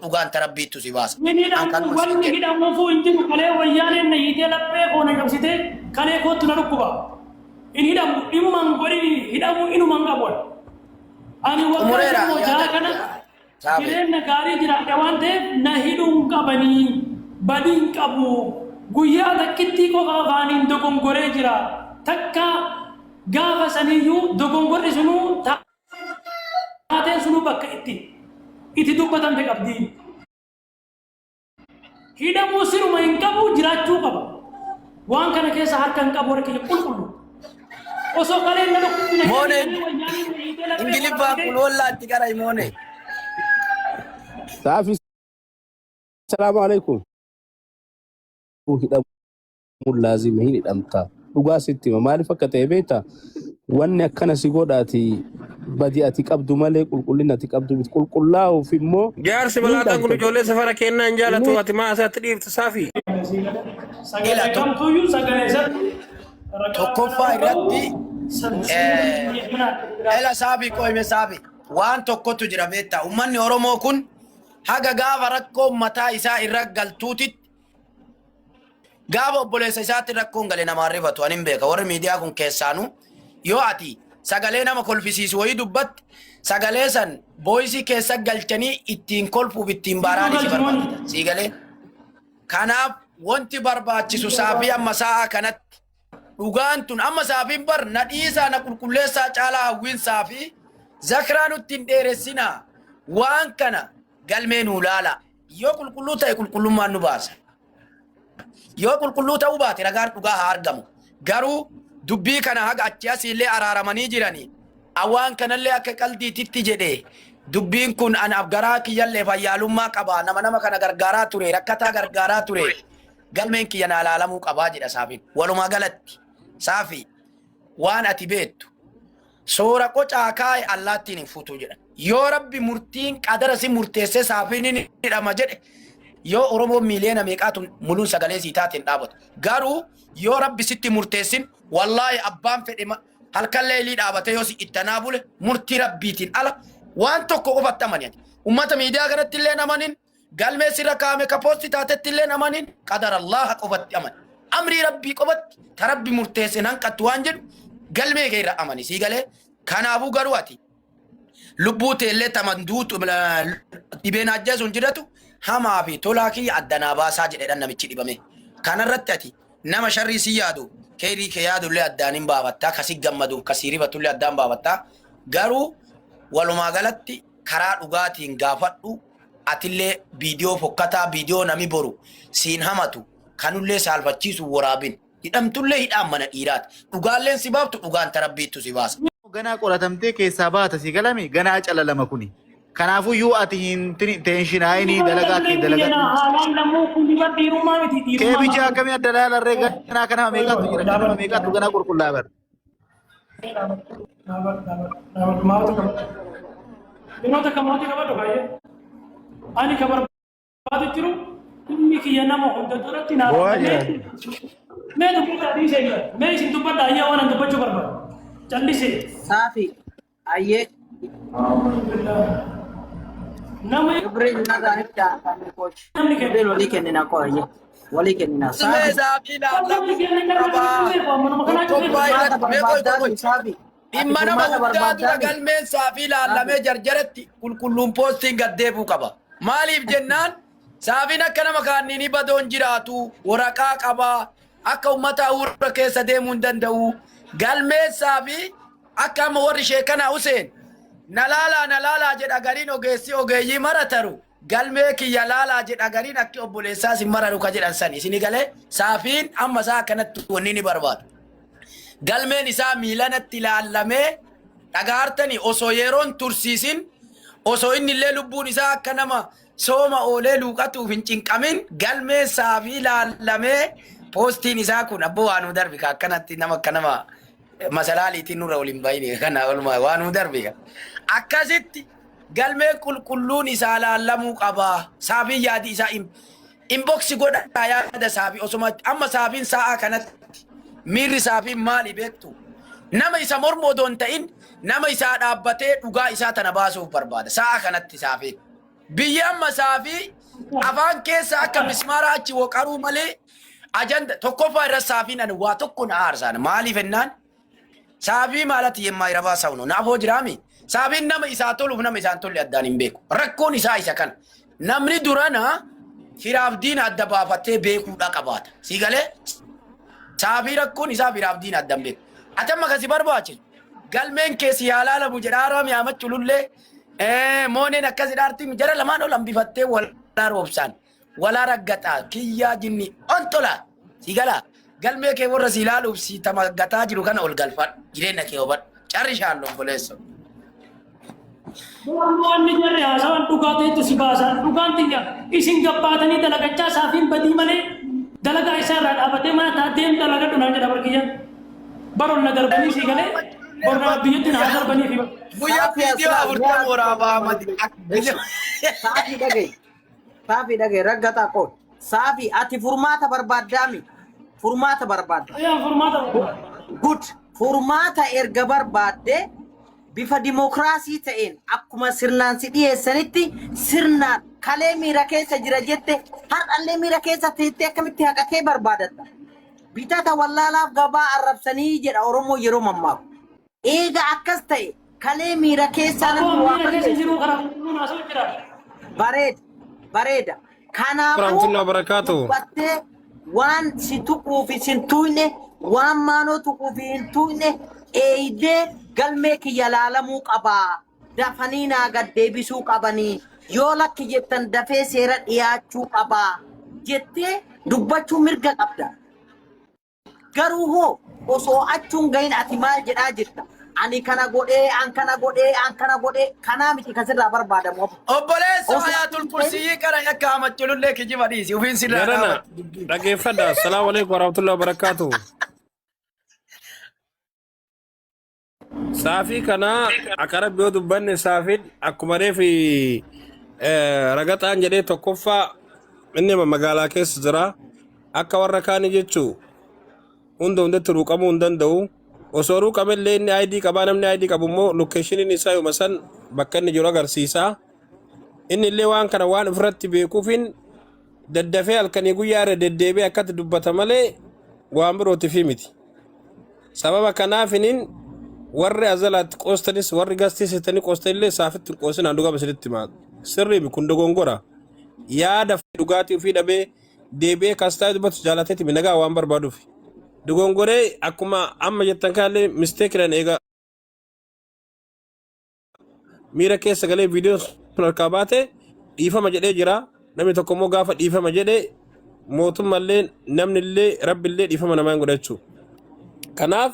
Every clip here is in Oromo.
dhugaan ta Rabbiittu si baasa. Hin An hidhamu kanuma siin wanni jedha. hidhamuufuu hin jiru kalee wayyaaneen na hiitee laphee koo na cabsitee kalee kootti na dhukkuba. Hin hidhamu dhimma hin godhin hidhamuu inuma hin qabu ani. Ani waggaa Xumureera 5 moo yaada 6 kana kiyya Saafee. jireenya gaarii jiraadhe waan ta'eef na hidhuu hin qabanii badii hin qabu. Guyyaa takkittii qofa afaaniin dogongoree jira. Takka gaafa saniyyuu dogongorri sunuu taateen sunuu bakka itti itti dubbatamte qabdi. Hidhamuu siruma hin qabu jiraachuu qaba. Waan kana keessa harka hin qabu harki qulqullu. Osoo kaleen na dhukkubne Moone kalee wayyaaniin na hiitee laphee Ingiliffaan qorattee qulollaatti qara moone. Saafi salaamu alaikum. Hidhamuun laazima hin hidhamta. Dhugaa sitti hima. Maaliif akka ta'e beektaa? Wanni akkana si godhaati badi ati qabdu malee qulqullina ati qabdu miti. Qulqullaa'uuf immoo Jaarsi ni malaataan kun hidhamta. ijoollee safara kennaa hin jaalatu Ni ati maa isaatti dhiiftu saafi. Ila sagalee kamtuyyuu sagalee isatti ragaa tokkoffaa kana irratti dhaga'u eh, ela saafi qoyme saafi waan tokkotu jira beektaa ummanni Oromoo kun haga gaafa rakkoo mataa isaa irra galtuutitti Gaafa obboleessa isaatti rakkoon gale namaan rifatu ani hin beeka. Warri miidiyaa kun keessaanuu yoo ati sagalee nama kolfisiisu wayii dubbatte sagalee san booyisii keessa galchanii ittiin kolfuuf ittiin baaraanii si barbaachisa. Sii galee? Kanaaf wanti barbaachisu saafii amma sa'aa kanatti dhugaan tun amma saafiin bar na dhiisaa na qulqulleessaa caalaa hawwiin saafii zakraa nutti hin dheeressinaa waan kana galmee nuu laala yoo qulqulluu ta'e qulqullummaan nu baasa. Yoo qulqulluu ta'uu baate ragaan dhugaa haa argamu. Garuu dubbii kana haga achi asiillee araaramanii jiranii awaan kanallee akka qaldiititti jedhe dubbiin kun an garaa kiyyallee fayyaalummaa qaba nama nama kana gargaaraa ture rakkataa gargaaraa ture galmeen kiyya naa laalamuu qabaa jedha saafiin. Walumaa galatti saafi waan ati beektu Soora qocaa kaa'e allaattiin hin fuutu jedhan. Yoo Rabbi murtiin qadara si murteessee saafiin ni hidhama jedhe yoo Oromoon miiliyoona meeqaatu muluun sagalee sii taate hin dhaabatu. Garuu yoo Rabbi sitti murteessin wallaahi abbaan fedhe halkan leelii dhaabatee yoo si ittanaa bule murtii Rabbiitiin ala waan tokko qofatti amani ati. Ummata miidiyaa kanatti illee amanin Galmee sirra kaa'ame ka poosti taatetti illee hin amanin qadara Allaaha qofatti amani. Amrii Rabbii qofatti ta Rabbi murteesse hin hanqattu waan jedhu galmee kee irra amani sii galee. Kanaafuu garuu ati lubbuu teellee taman duutu dhibeen ajjeesu hin jiratu hamaa fi tolaa kiyya adda naa baasaa jedhedhan namichi dhibame. Kanarratti ati nama sharrii si yaadu keerii kee yaadullee addaan hin baafattaa kasi gammaduuf kasii rifatullee addaan baafattaa garuu walumaa galatti karaa dhugaatiin gaafadhu atillee viidiyoo fokkataa viidiyoo nami boru siin hamatu kanullee saalfachiisu woraabin hidhamtullee hidhaan mana dhiiraati dhugaalleen si baaftu dhugaan ta rabbiittu si baasa. Ganaa qoratamtee keessaa baata si galame ganaa calalama kuni. Kanaafuu iyyuu ati hin teenshinaayinii dalagaa kee dalagadhu. Haalaan lammuu kun bar dhiirummaa miti Kee dhiirummaa bichaa akkamii adda laalarree ganaa kana meeqatu jira kana meeqatu ganaa qulqullaa bara. Yeroo takka maatii qabadhu baay'ee. Ani ka barbaadu jiru dhimmi kiyya nama hunda duratti naa Bu'aa dhaabbatee jira. mee dubbadhaa dhiisee jira. Mee isin dubbadhaa ayyee waan an dubbachuu barbaadu. Callisee. Saafi ayyee Nama Jibriil narraa hidhaa family coach. namni kennu. Jibriil walii kennina koo ayyee walii kennina. Galmee Saafi saafii Namni laallamuu kennu qaba. manuma kanaa Tokkoffaa cufee. irratti furmaata mee qoy qoy barbaaddaa qoy. saafi ati Dhimma nama furmaata hundaa dura barbaaddaa galmeen saafii laallamee saafi jarjaratti qulqulluun poostiin gad deebi'uu qaba. Maaliif jennaan saafiin akka nama kaanniinii badoon jiraatu waraqaa qaba akka ummata huura keessa deemuu hin danda'u. Galmeen saafii akka amma warri sheekana Huseen na laalaa na laalaa jedha gariin ogeessi ogeeyyii marataru galmee kiyya laalaa jedha gariin akki obboleessaas hin mararu ka jedhan sani isini galee saafiin amma isaa akkanatti wanni ni barbaadu. Galmeen isaa miilanatti laallamee dhagaartani osoo yeroon tursiisin osoo inni illee lubbuun isaa akka nama sooma oolee luuqatuuf hin cinqamin galmeen saafii laallamee poostiin isaa kun abboo waanuu darbi ka akkanatti nama akka nama masalaaliitiin nurra ol hin bahine kana oluma waanuu darbi ka akkasitti galmeen qulqulluun isaa laallamuu qaba saafiin yaadi isaa inboksi godhaa yaada saafii osuma amma saafiin sa'aa kanatti miirri saafiin maali beektu nama isa mormu odoo hin ta'in nama isaa dhaabbatee dhugaa isaa tana baasuuf barbaada sa'aa kanatti saafiin. Biyyi amma saafii afaan keessa akka mismaara achi woqaruu malee ajanda tokkoffaa irra saafiin ani waa tokko na aarsaan maaliif ennaan saafii maalati yemmaa irabaa sawno naafoo jiraami saafiin nama isaa toluuf nama isaan tolle addaan hin beeku rakkoon isaa isa kana namni durana firaaf diina adda baafatee beekuudha qabaata sii galee saafii rakkoon isaa firaaf diina adda hin beeku ati amma kasi barbaachisu galmeen kee si haa laalamu jedhaa raami amachu lullee Mooneen akkas hidhaartiin jara lamaan ol hambifattee walaa roobsaan walaa raggaxaa kiyyaa jinni ontola si galaa galmee kee warra si ilaaluuf si tamaggataa jiru kana ol galfadhu jireenya kee hubadhu carri shaallu obboleesso. Wanni jarri haasawaan dhugaa ta'etu si baasa. Dhugaan tiyya isin gabbaatanii dalagachaa saafiin badii malee dalagaa isaa irraa dhaabatee mana taa deem dalagadhu naan jedha barkiyya. Baroon na darbanii sii galee borna biyyatti na haa darbanii fi Guyyaa Saafi viidiyoo asirraa afurtama waraabaa mati. Saafi dhaga'i. Saafi dhaga'i raggataa qoon. Saafi ati furmaata barbaaddaami. Furmaata barbaadda. Yaa furmaata barbaada. Good. Furmaata erga barbaadde bifa dimokiraasii ta'een akkuma sirnaan si dhiyeessanitti sirnaan kalee miira keessa jira jette har'allee miira keessa teettee akkamitti haqa kee barbaadatta. Bitata wallaalaaf gabaa arrabsanii jedha Oromoo yeroo mammaaku. Eega akkas ta'e kalee miira keessaa Akkuma namni waa miira keessa balleessa. jiru karaa qulqulluun haasa'u jira. Bareeda. Bareeda. Kanaafuu Warahmatullahi wabarakatuh. dubbattee waan si tuquu fi sin tuqne waan maanoo tuquu fi hin tuqne eeydee galmee kiyya laalamuu qabaa. Dafanii naa gad deebisuu qabanii. Yoo lakki jettan dafee seera dhiyaachuu qabaa. Jettee dubbachuu mirga qabda. Garuu hoo osoo achuun gahin ati maal jedhaa jirta? Ani kana godhee, an kana godhee, an kana godhee kanaa miti kan sirraa barbaadamu. Obboleessa Osoo Ayaatul Kursiyii kana yakka amachulullee kijiba dhiisi ufiin sirraa Jarana dhaabatti dubbiin. dhaggeeffadha. Assalaamu alaikum warahmatullahi wabarakatuh. Saafii kana akka rabbi yoo dubbanne saafiin akkuma reefi ragaxaan jedhee tokkoffaa inni magaalaa keessa jira. Akka warra kaanii jechuu hunda hundatti ruuqamuu hin danda'u. Osoo ruuqame illee inni ID qabaa namni ID qabu immoo lokeeshiniin isaa yooma san bakka inni jiru agarsiisa. Inni illee waan kana waan ofirratti beekuufin daddafee halkanii guyyaa irra deddeebi'ee akkatti dubbata malee waan birootiif miti. Sababa kanaafiniin warri azalaatti qoostanis warri gastii seetanii qoostanillee saafitti hin qoosinaan dhugaa isinitti himaa. Sirrii kun dogongora. Yaada dhugaatii ofii dhabee deebi'ee kastaa dubbatu jaalateeti nagaa waan barbaaduuf. Dogongoree akkuma amma jettan kanallee misteekiidhaan eega miira keessa galee viidiyoon sun harkaa baate dhiifama jedhee jira. Namni tokko immoo gaafa dhiifama jedhe mootummallee namnillee rabbillee dhiifama namaa hin godhachu. Kanaaf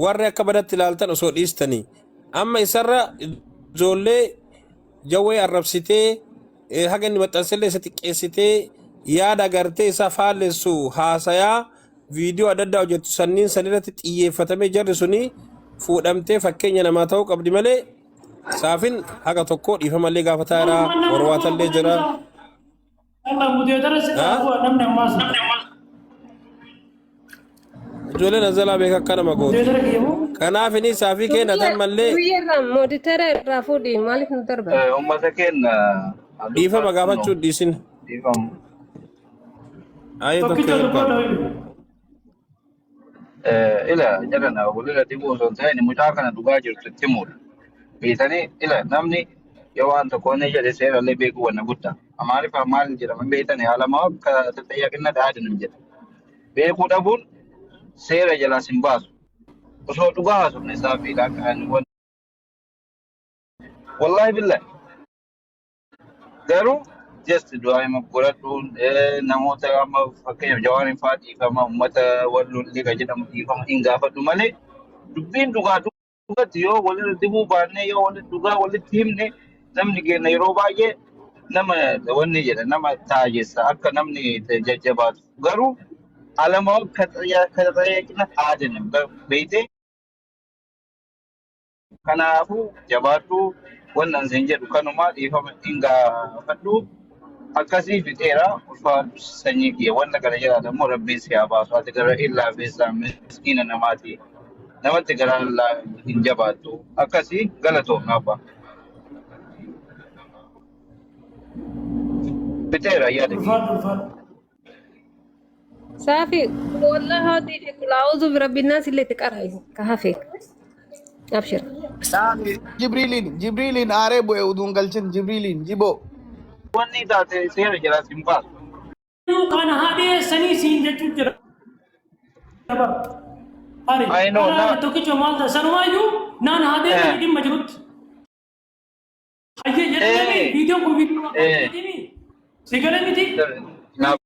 warri akka badatti ilaaltan osoo dhiistanii amma isarra ijoollee jawwee arrabsitee haga inni maxxansellee isa xiqqeessitee yaada agartee isa faallessu haasayaa viidiyoo adda addaa hojjettu sanniin sanirratti xiyyeeffatamee jarri suni fuudhamtee fakkeenya namaa ta'uu qabdi malee saafin haga tokko dhiifamallee gaafataa jira warwaatallee jira. Namni ammaas. Ijoolleen azalaa beeka akka nama gootu. Kanaaf inni saafii keenya tan mallee Biyya irraa mooditara irraa fuudhi maaliif nu darba? Uummata keenya dhiifama gaafachuu dhiisin. Dhiifama. Ayee tokko Tokkicha eebbaa. dubbadha. Ila jalana walirra dhibuu osoo hin ta'in mucaa kana dhugaa jirtu itti himuudha. Beektanii ila namni yoo waan tokko inni jedhe seerallee beekuu wanna guddaa. Amaariffaan maal jedhama beektanii haala akka tattayyaqinna dhaadinum jedha. Beekuu dhabuun seera jalaas hin baasu. Osoo dhugaa haasofne saafiidha akka ani wallaahi billahi. Garuu just du'aa godhadhuun namoota amma fakkeenyaaf Jawaariin fa'aa dhiifama uummata walloon kan jedhamu dhiifama hin gaafadhu malee dubbiin dhugaa dhugatti yoo walirra dibuu baannee yoo walitti dhugaa walitti himne namni keenya yeroo baay'ee nama wanni jedha nama taajessa akka namni jajjabaatu garuu alama ከተጠየቅነት አድንም beeytee kanaafuu jabaadhu wannan sin jedhu kanuma dhiifama hin gaafadhu akkasii fixeera ulfaadhu sanyii kiyya wanta kana jedhaa immoo rabbiin si haa baasu ati gara illaa feessaa miskiina namaati namatti gara hin jabaattu akkasii galatoom abbaa. Fixeera yaada kiyya. Ulfaadhu ulfaadhu. Saafi wallahi hawdii fi qul a'uudhu birabbi naas illee itti qara'i ka hafe. Abshir. Saafi Jibriiliin Jibriiliin aaree bu'e uduun galchin Jibriiliin jiboo. Wanni taate seera jalaa sin baasu. Kana haa dhiyeessanii siin jechuu jira. Ari I know karaa na tokkicha maal ta'a sanumaayyuu naan haa deemanii dhimma jirutti. Hayyee jedhamee viidiyoon kun viidiyoo miti. Si galee miti. Naaf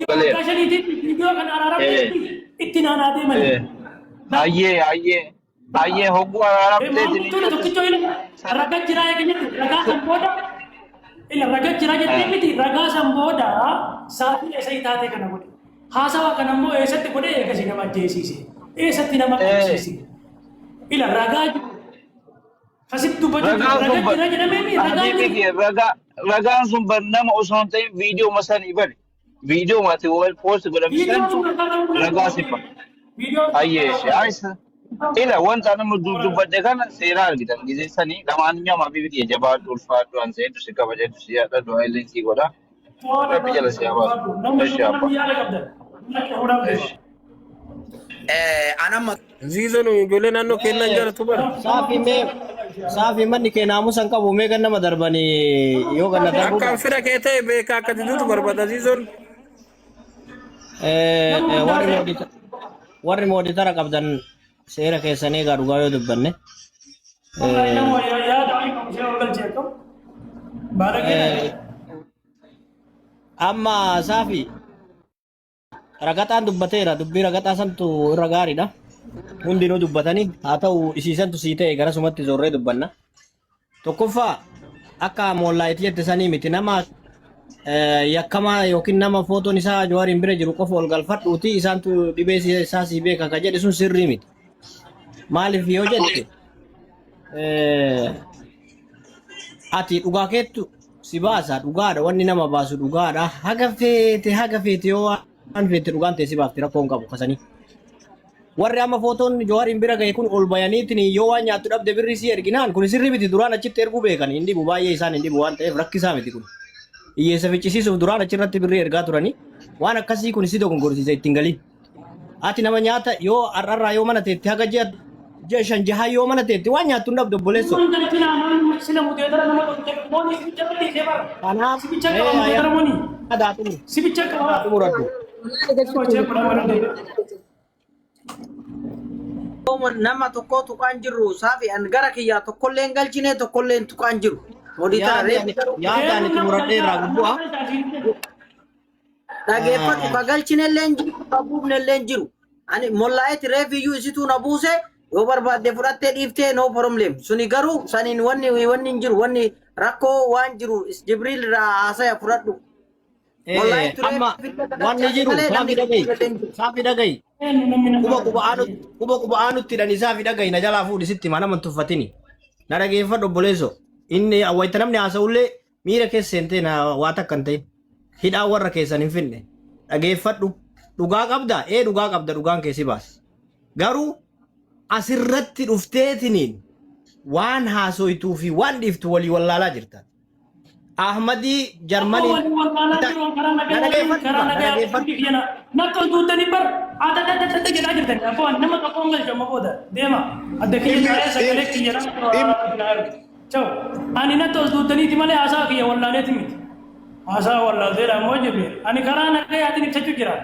galeera. Waggaa shaniitiin viidiyoo kan araaramte itti naan haa deemanii. Hayyee hayyee hayyee hogguu araaramtee Maal isin tole tokkicha ila ragaa jiraa eega jette ragaa san booda ila ragaa jiraa jettee miti ragaa san booda sa'aatii eessa taatee kana godhe. Haasawa kana immoo eessatti godhe eegasii nama ajjeesiise. Eessatti nama qabsiise. Ila ragaa jiru. Asitti dubbachuu jira. Ragaan sun Ragaa bar jira jedhamee mi ragaan habiibi jiru. kiyya ragaa ragaan sun bar nama osoo hin ta'in viidiyoo sanii bari. Viidiyoo ati wal post godhame Viidiyoon santu sun ragaa ta'uu ragaa danda'a. si ba. Viidiyoon sun Hayyee ragaa ishee ta'uu ayisa. Ila wanta nama dubbadhe kana seeraa argitan gisee sanii lamaanyaam habiibi kiyya jabaadhu ulfaadhu an seetu si kabaja hedduu si yaadha du'aa illee si godha. danda'a. Rabbi jala si haa baasu. Namni Eshi abba. namni yaada qabdan. Namni fuudhaaf deema. Eshi. Anamma Ziizon ijoollee naannoo kennaan jaalatu bara. Saafi mee saafi manni kee naamusa hin qabu mee gannama darbanii yoo ganna darbuu Akkaan fira kee ta'e beekaa akka diduutu barbaada Ziizon. Nama guddaa warri ta'e. moodita warri mooditara qabdan seera keessan eegaa dhugaa yoo dubbanne Wallahi nama yaada wayii qabu ishee ol galchee akkam. Baalagee dha. Amma saafi ragaxaan dubbateera dubbii ragaxaa santu irra gaariidha. Hundinuu dubbatanii haa ta'u isiisantu sii ta'e garasumatti zorree dubbanna. Tokkoffaa akka moollaayitii jette sanii miti nama yakkamaa yookiin nama footoon isaa Jawaariin bira jiru qofa ol galfadhuuti isaantu dhibee isaa sii beeka ka jedhe sun sirrii miti. Maaliif yoo jette ati dhugaa keettu si baasa dhugaadha wanni nama baasu dhugaadha haga feete yoo waan feete dhugaan ta'e si baafti rakkoo hin qabu kasanii. Warri amma footoon Jawaariin bira gahe kun ol bayaniitiin yoo waan nyaattu dhabde birrii si erginaan kun sirrii miti duraan achitti erguu beekan hin dhibu baay'ee isaan hin dhibu waan ta'eef rakkisaa miti kun. Hiyyeessa ficcisiisuuf duraan achirratti birrii ergaa turanii waan akkasii kun si dogongorsiisa ittiin galii. Ati nama nyaata yoo har'arraa yoo mana teetti haga ji'a ji'a shan jaha yoo mana teetti waan nyaattu hin dhabdu obboleessoo. Waan kana cinaa namni sila muteetara nama tokko jedhu mooni sibicha balleessee bara. Kanaaf Sibicha qaba muteetara mooni. yaadaa xumur Sibicha qaba. xumuradhu. Hojii godhaa mana deema. Nama tokko tuqaan jirru saafi an gara kiyyaa tokkollee hin galchine tokkollee hin tuqaan jiru. Moditara Yaada ani yaada ani xumuradhee irraa gubbu'a. Dhageeffadhu ka galchinellee hin jiru ka buufnellee hin jiru. Ani mollaa'eeti reefiyyuu isituu na buuse yoo barbaadde fudhattee dhiiftee no problem. Suni garuu saniin wanni wanni hin jiru wanni rakkoo waan jiru Jibriil irraa haasaya fudhadhu. Mollaa'eetu Amma reefiyyuu ka wanni galchaase jiru malee saafi namni dhagahi galchinellee hin jiru. saafi dhagahi quba quba aanu quba quba aanutti hidhanii saafi dhagahi na jalaa fuudhi sitti hima nama hin tuffatini. Na dhageeffadhu obboleesso inni wayita namni haasa'ullee miira keessa seentee na waa takka hin ta'in. Hidhaa warra keessan hin finne. Dhageeffadhu. Dhugaa qabda? Ee dhugaa qabda dhugaan kee si baasa. Garuu asirratti dhufteetiniin waan haasoytuu fi waan dhiiftu walii wallaalaa jirta. Ahmadii Akka Jarmanii walii wallaalaa jiru karaa na nagayaatiin dhageeffadhu karaa na nagayaatiin dhageeffadhu. biyya nakka duutanii bar adda jedhaa jirtan abboo nama tokkoon galcha amma booda deema adda kiyya Dhimmi taa'ee sagalee kiyya dhimmi nama Ciao. Ani natti ol duutaniiti malee haasaa kiyya wallaaleeti miti. Haasaa wallaalteedha ammoo jirre. Ani karaa nagayaatiin ibsachuu jira.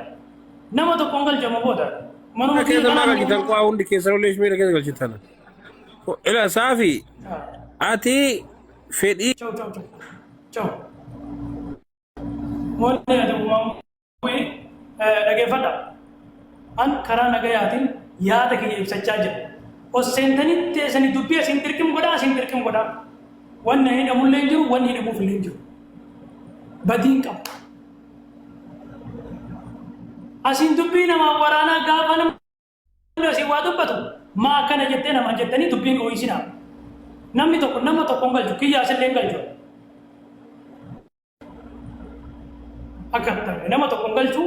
Nama tokkoon galchamu booda. Manuma Miira kiyya keessa maa kanaan galchitan qo'aa hundi keessan ollee miira keessa galchitan. Ila saafi ati fedhii Ciao ciao ciao. Ciao. Wanni ati uumamu dhageeffadha. An karaa nagayaatiin yaada kiyya ibsachaa jira. Os seentanii teessanii dubbii asiin dirqim godhaa asiin dirqim godhaa. Wanni hidhamullee hin jiru wanni hidhamuuf illee hin jiru. Badiin qabu. Asiin dubbii namaa waraanaa gaafa namni asiin waa dubbatu maa akkana jettee namaan jettanii dubbiin ooyisinaa. Namni tokko nama tokko hin galchu kiyyaa asillee hin galchu. Akka ta'e nama tokko hin galchu